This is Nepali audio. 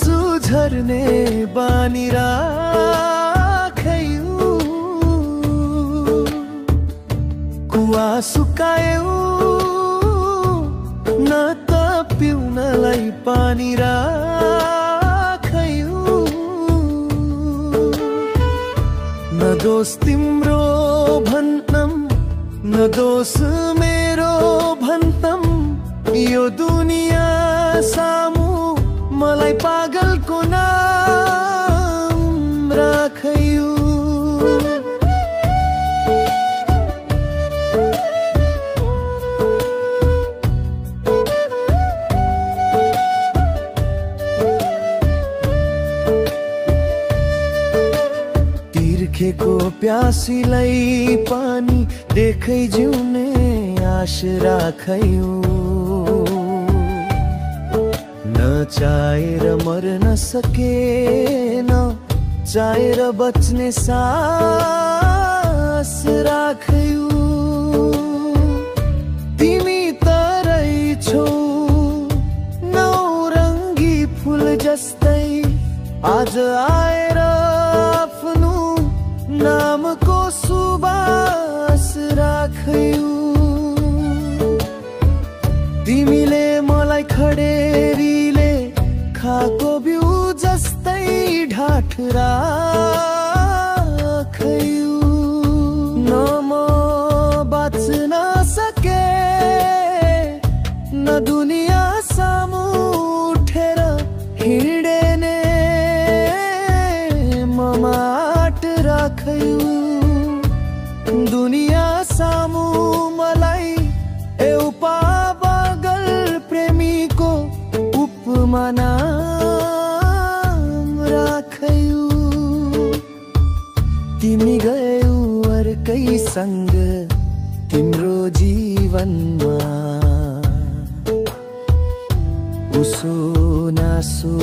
आँसु झर्ने बानी राख्यौ, कुवा सुकायौ न त पिउनलाई पानी राख्यौ। न दोष तिम्रो भन्नम न दोष मेरो भन्नम, यो दुनिया सामु मलाई पागलको नाम राख्यौ। तिर्खेको प्यासीलाई पानी देखै जिउने आश राख्यौ, चाहेर मर्न सकेन चाहेर बच्ने सास राख्यौ। तिमी तरै छौ नौरङ्गी फुल जस्तै, आज आएर आफ्नो नामको सुबास राख्यौ। तिमीले मलाई खडेरीले खाको बिउ जस्तै ढाठ राख्यौ। न म बाँच्न सके न दुनिया सामु उठेर हिँडेने म माट राख्यौ। दुनिया सामु मलाई एउटा पागल प्रेमीको उपमा नाम राख्यौ। तिमी गयौ अर्कैसँग तिम्रो जीवनमा, उसो नासो